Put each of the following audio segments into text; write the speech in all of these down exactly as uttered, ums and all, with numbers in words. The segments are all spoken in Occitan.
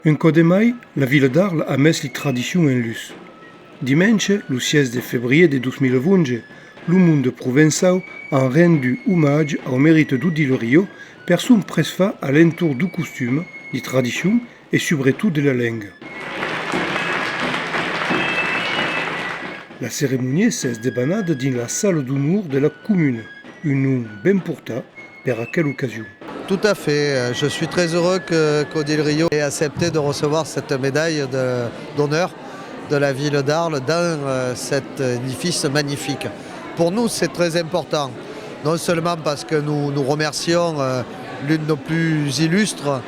Un còp de mai, la vila d'Arle a mes li tradicions en lutz. Dimenge, lo sièis de febrièr de dos mila onze, lo monde provençau an rendut omatge au merite d'Odile Riault per son prètzfach a l'entorn dau costuma, li tradicions e subretot de la lenga. La ceremonia s'es debanada dins la sala d'onor de la comuna, un nom ben portat per aquela ocasion. Tout à fait. Euh, je suis très heureux que, qu'Odile Riault ait accepté de recevoir cette médaille de, d'honneur de la ville d'Arles dans, euh, cet édifice magnifique. Pour nous, c'est très important, non seulement parce que nous, nous remercions, euh, l'une de nos plus illustres,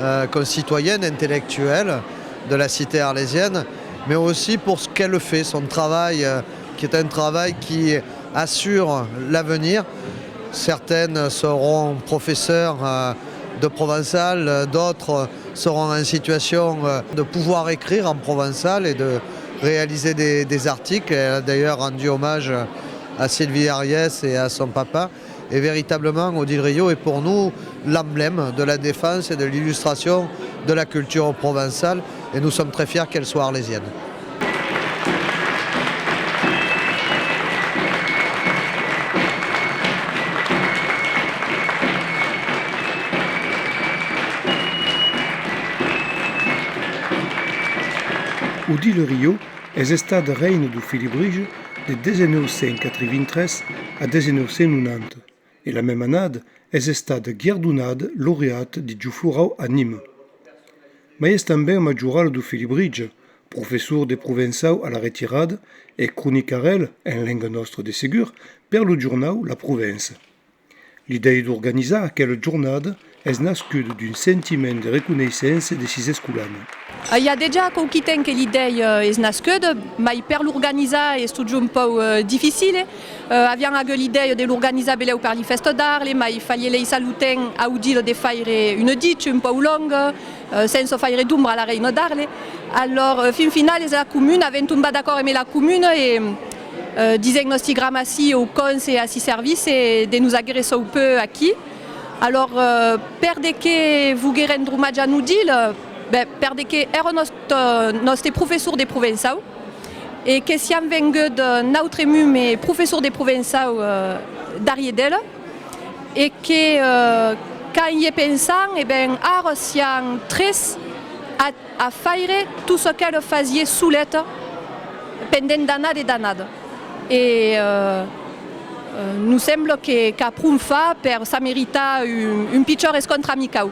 euh, concitoyennes intellectuelles de la cité arlésienne, mais aussi pour ce qu'elle fait, son travail, euh, qui est un travail qui assure l'avenir. Certaines seront professeurs, euh, de provençal, d'autres seront en situation, euh, de pouvoir écrire en provençal et de réaliser des, des articles. Elle a d'ailleurs rendu hommage à Sylvie Ariès et à son papa. Et véritablement, Odile Riault est pour nous l'emblème de la défense et de l'illustration de la culture provençale. Et nous sommes très fiers qu'elle soit arlésienne. Odile Riault es estada reina dau Felibritge de dètz-e-nòu cent quatre-vint-tres a dètz-e-nòu cent nonanta, e la mema annada es estada guerdonada laureata di Jeu Florau a Nimes. Mai es tanben majoral dau Felibritge, professor de provençau a la retirada e cronicarèl, en lenga nòstra de segur, per lo jornau La Provença. L'idèia d'organizar aquela jornada es nascuda d'un sentiment de reconeissença de sis escolanas. I a dejà quauqui temps que l'idèia es nascuda, mai per l'organizar es totjorn un pauc, eh, dificile. Eh, aviam agut l'idèia de l'organizar belèu per li fèstas d'Arle, mai faliá laissar lo temps a Odile de faire una dicha un pauc longa, eh, sensa faire d'ombra a la reina d'Arle. Alòr, eh, fin finala, es la comuna, avèm tombat d'acòrd emé la comuna e, eh, disèm nòsti gramací au conse e a si servici de nos agressar un pauc aquí. Alòr, eh, per de qué voguer rendre omatge a Odile? Ben, per de qué èra nòst-, nòste professor de provençau e que siam venguts, eh, nautremumb e professor de provençau, eh, darrier d'ela. E que, eh, quand i pensam, e ben, ara siam tres a, a faire tot çò qu'ela fasiá soleta pendent d'annadas e d'annadas. E, eh, eh, nos sembla que, qu'a pron fach per s'ameritar un, un pichòt rescòntre amicau.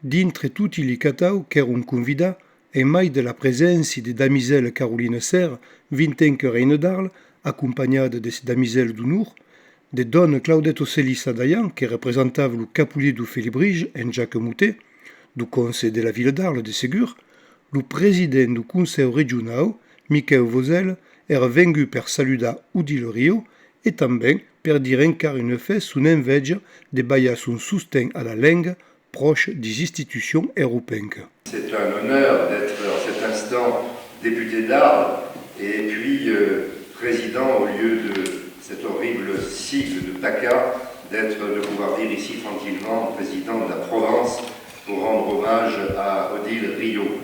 Dintre toti li catau qu'èron convidats, en mai de la preséncia de damisèla Carolina Serra, vintenca reina d'Arle, acompanhada de si damisèlas d'onor, de dòna Claudeta Celissa Dayan, que representava lo capolier dau Felibritge, en Jacques Moutet, dau Conse de la Vila d'Arle, de segur, lo president dau Consèu Regionau, Miquèu Vosèl, èra vengut per saludar Odile Riault e tanben per dire encara una fes son enveja de balhar son sosten a la lenga pròche dis institucions europencas. C'est un honneur d'être en cet instant député d'Arles et puis, euh, président au lieu de cet horrible sigle de PACA, d'être, de pouvoir dire ici tranquillement président de la Provence pour rendre hommage à Odile Riault.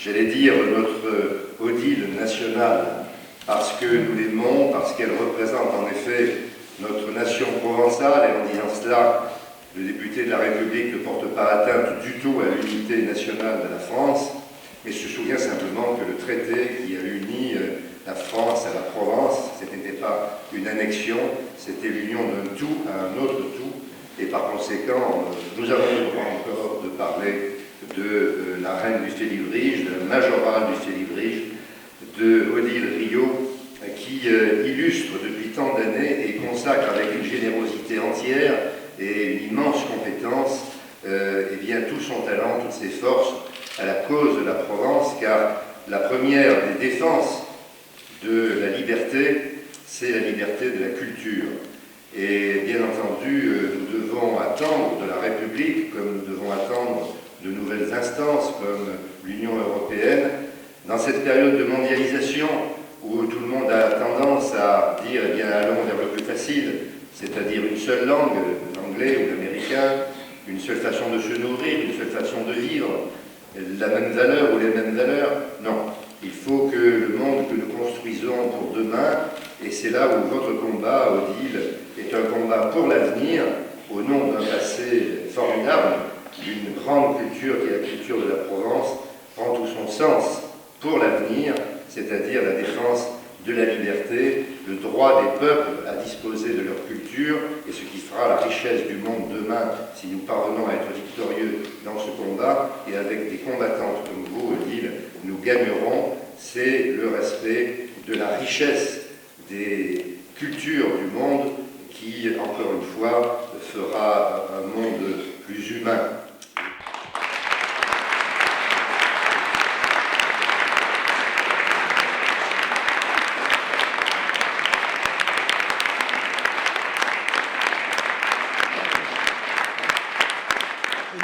J'allais dire notre Odile nationale, parce que nous l'aimons, parce qu'elle représente en effet notre nation provençale, et en disant cela, le député de la République ne porte pas atteinte du tout à l'unité nationale de la France, mais je me souviens simplement que le traité qui a uni, euh, la France à la Provence, ce n'était pas une annexion, c'était l'union d'un tout à un autre tout, et par conséquent, euh, nous avons le droit encore de parler de, euh, la reine du Félibrige, de la majorale du Félibrige, de Odile Riault, qui, euh, illustre depuis tant d'années et consacre avec une générosité entière et une immense compétence, euh, eh bien, tout son talent, toutes ses forces à la cause de la Provence, car la première des défenses de la liberté, c'est la liberté de la culture. Et bien entendu, euh, nous devons attendre de la République, comme nous devons attendre de nouvelles instances comme l'Union européenne, dans cette période de mondialisation où tout le monde a tendance à dire, eh bien, allons vers le plus facile, c'est-à-dire une seule langue, l'anglais ou l'américain, une seule façon de se nourrir, une seule façon de vivre, La même valeur ou les mêmes valeurs ? Non. Il faut que le monde que nous construisons pour demain, et c'est là où votre combat, Odile, est un combat pour l'avenir, au nom d'un passé formidable, d'une grande culture qui est la culture de la Provence, prend tout son sens pour l'avenir, c'est-à-dire la défense de la liberté, le droit des peuples à disposer de leur culture, et ce qui fera la richesse du monde demain, si nous parvenons à être victorieux dans ce combat, et avec des combattantes comme vous, Odile, nous gagnerons, c'est le respect de la richesse des cultures du monde qui, encore une fois, fera un monde plus humain.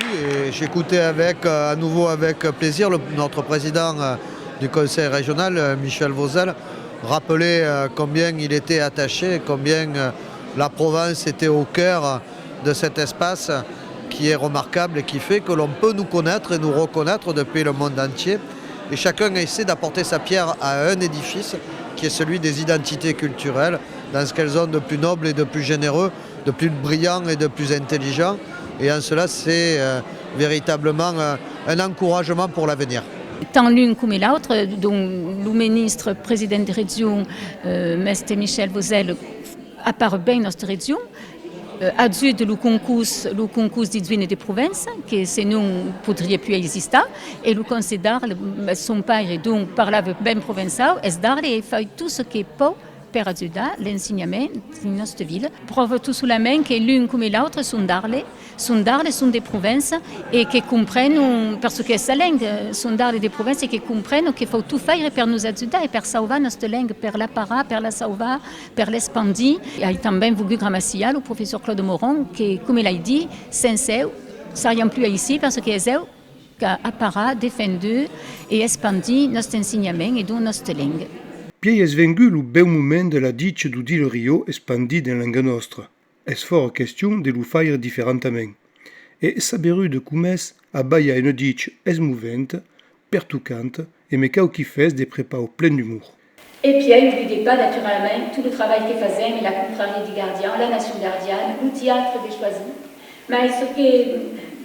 Oui, et j'écoutais avec, euh, à nouveau avec plaisir le- notre président, euh, du Conseil régional, euh, Michel Vozelle, rappeler, euh, combien il était attaché, combien, euh, la Provence était au cœur, euh, de cet espace qui est remarquable et qui fait que l'on peut nous connaître et nous reconnaître depuis le monde entier. Et chacun essaie d'apporter sa pierre à un édifice qui est celui des identités culturelles, dans ce qu'elles ont de plus noble et de plus généreux, de plus brillant et de plus intelligent. Et en cela, c'est, euh, véritablement, euh, un encouragement pour l'avenir. Tant l'un coma l'autre, donc, lo ministre president de region, euh, mèste Michel Vozelle, a paur ben nòstra region, euh, ajuda lo concors, lo concors de joines de Provença, que senon podriá plus existar, e lo Cònse d'Arle, son paire, donc, parlava ben provençau, es d'Arle e fai tot çò que pòu per ajudar l'ensenhament dins nòstra vila. Pròva tot solament que l'un coma l'autre son d'Arle, son d'Arle, son de Provença, e que comprenon, per çò qu'es sa lenga, son d'Arle e de Provença, e que comprenon que fau tot faire per nos ajudar e per sauvar nòstra lenga, per la parar, per la sauvar, per l'espandir. Ai tanben vogut gramaciar lo professor Claude Moron, que, coma l'ai dit, sens eu, seriam plus aicí, per çò que es eu qu'a aparar, defendut e espandit nòste ensenhament e donc nòsta lenga. Pièi es vengut lo bèu moment de la dicha d'Odile Riault espandida en lenga nòstra. Es fòra question de lo faire diferentament. E saberuda coma es, abalhar una dicha esmoventa, pertocanta, e me cau qu'i fes de prepaus plen d'umor. E pièi oblide pas, naturalament, tot lo trabalh que fasèm, la Confrariá di Gardians, la Nacion Gardiana, lo teatre de Choisy. Mai çò que,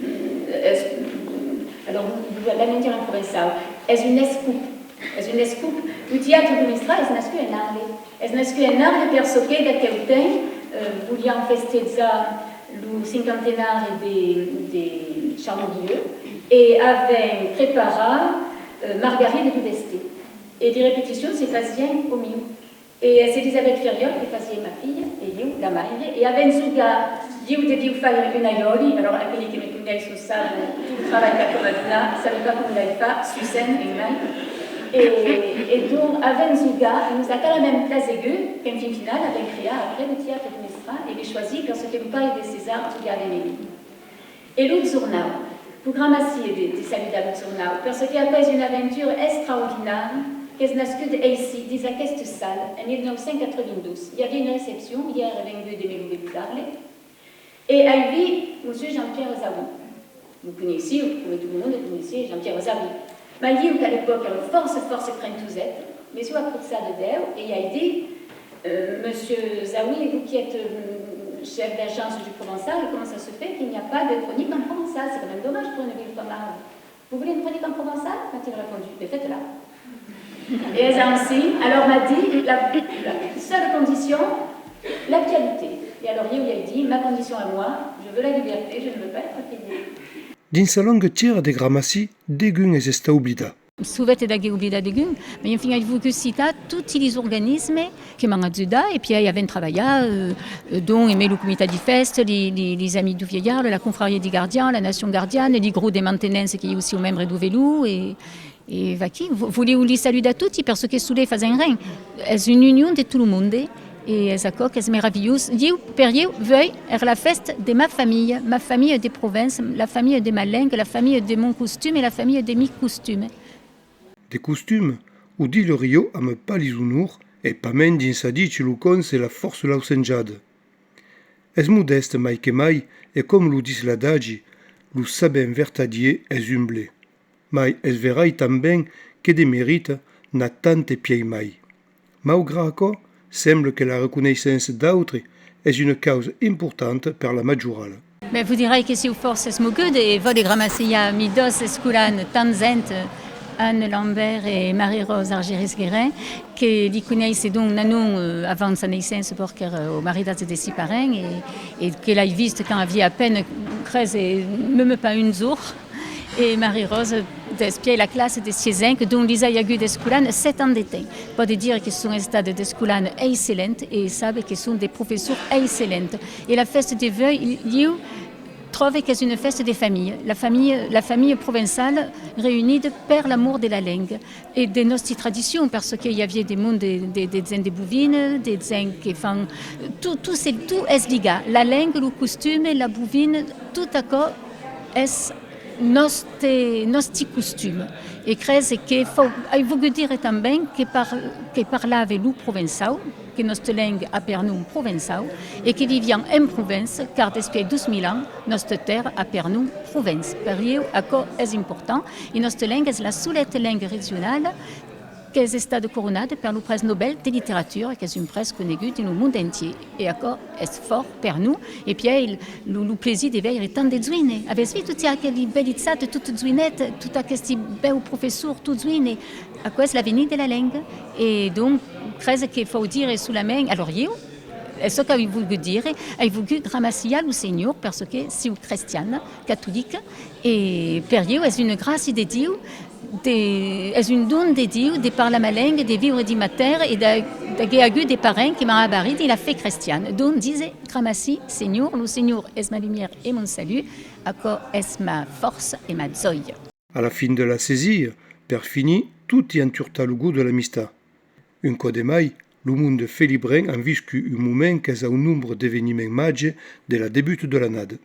mm, es, mm, alors, vos, vos la mentir en provençau, es un escop. Es un escop. Lo teatre de Mestral es nascut en Arle. Es nascut en Arle per çò que d'aqueu temps, eh, voliam festejar lo cinquantenari de, de Charles Guilleux e avèm preparat, eh, Margarida de Dubèstet. E de repeticions se fasián au Miu. E es Elisabeth Ferriol que fasiá ma filha, e ieu, la maire, e avèm jogat, ieu deviá faire un aiòli, alors aqueli que me coneisson sabon tot lo trabalh qu'a coma donat, sabe pas coma l'ai fach, sus scèna en mai. E, e donc, avèm jogat, e nos a talament plasegut, qu'en fin finala avèm creat après lo teatre de Mestral e de Choisy, per çò que lo paire de César jogava de Melin. E lo jornau, vos gramacie de, de saludar lo jornau, per çò que aquò es una aventura extraordinària qu'es nascut aicí, dins aquesta sala, en mil nòu cents quatre-vingt-dos. I aviá una recepcion, i èra vengut de me lo velotar, e ai vist Monsieur Jean-Pierre Zawi. Lo coneissiá, coma tot lo monde coneissiá Jean-Pierre Zawi. Mai ieu, qu'a l'epòca, èra fòrça, fòrça crentoset, me siáu aprochada d'eu e i ai dit, euh, Monsieur Zawi, vous qui êtes, euh, chef d'agence du provençal, comment ça se fait qu'il n'y a pas de chronique en provençal ? C'est quand même dommage pour une ville comme Arles. Vous voulez une chronique en provençal ? M'a-t-il répondu, mais faites-la. E es ansin, alors m'a dit, la, la seule condition, l'actualité. E alors ieu i ai dit, ma condition à moi, je veux la liberté, je ne veux pas être payée. Dins sa longa tiera de gramaci, degun es estat oblidat. Sauvèt d'aguer oblidat degun, mai enfin ai vogut citar toti lis organismes que m'an ajudat, e pièi avèm trabalhat, euh, euh, donc, emé lo comitat di fèsta, li, li, lis Amis du Vieil Arles, la Confrariá di Gardians, la Nacion Gardiana, li grops de mantenença que ieu siáu membre deu Velon, e, e vaquí, vo-, voliáu li saludar toti, per çò que solet fasèm ren. Es una union de tot lo monde, e es aquò qu'es meravilhós. Ieu, per ieu, vuei èra la fèsta de ma familha, ma familha de Provença, la familha de ma lenga, la familha de mon costum e la familha de mi costum. De costum, Odile Riault ama pas lis onors, e pasmens dins sa dicha lo Cònse l'a fòrça lausenjada. Es modèsta mai que mai, e coma lo ditz l'adagi, lo sabent vertadier es umble. Mai es verai tanben que de merita n'a tant e pièi mai. Maugrat aquò, sembla que la reconeissença d'autri es una causa importanta per la majorala. Ben, vos dirai que siáu fòrça esmoguda e vòle gramaciar mi dos escolanas tan genta, Anne Lambert e Marie-Rose Argerich-Guérin, que li coneisse donc Nanon, eh, avant sa naissença, perque èra au maridatge de si parents, e, e que l'ai vist quand aviá a pena, crese, meme pas un jorn. E Marie-Rose, despièi la classa de sieis ans, donc lis ai agut d'escolanas sèt ans de temps. Pòde dire que son estadas d'escolanas excellentes e sabe que son de professors excellents. E la fèsta de vuèi, ieu tròbe qu'es una fèsta de familha. La familha, la familha provençala reunida per l'amor de la lenga e de nòsti tradicions, perçò que i aviá de monde, de, de, de gents de Bovina, de gents que fan... Tot, tot, se, tot es ligat. La lenga, lo costume, la Bovina, tot aquò es nòste, nòsti costumes. E crese que fau, ai volgut dire tanben que par-, que parlave lo provençau, que nòsta lenga a per nom provençau, e que viviam en Provença, car despièi dos mila ans, nòsta tèrra a per nom Provence. Per ieu, aquò es important, e nòsta lenga es la soleta lenga regionala qu'es estada coronada per lo Prèmi Nobel de literatura, qu'es un prèmi conegut dins lo mond entièr. E aquò es fòrt per nos. E pièi lo, lo plesir de veire tant de joines. Avètz vist totas aquelas bèlas chatas, totas joinetas, totes aquesti bèus professors, tots joines? Aquò es l'avenir de la lenga. E donc, crese que fau dire solament, alòrs ieu, es çò qu'ai volgut dire, ai volgut gramaciar lo Senhor, perçò que siáu crestiana, catolica, e per ieu es una gràcia de Dieu, de, es un don de Dieu de parlar ma lenga, de viure dins ma tèrra e d'a-, d'aguer agut de parents que m'an abarit dins la fe crestiana. Donc dise: gramací, Senhor, lo Senhor es ma lumière e mon salut, aquò es ma fòrça e ma jòia. A la fin de la sesia, per finir, toti an turtat lo gost de l'amistat. Un còp de mai, lo monde felibrenc an viscut un moment qu'es au nombre d'eveniments màgers de la debuta de l'annada.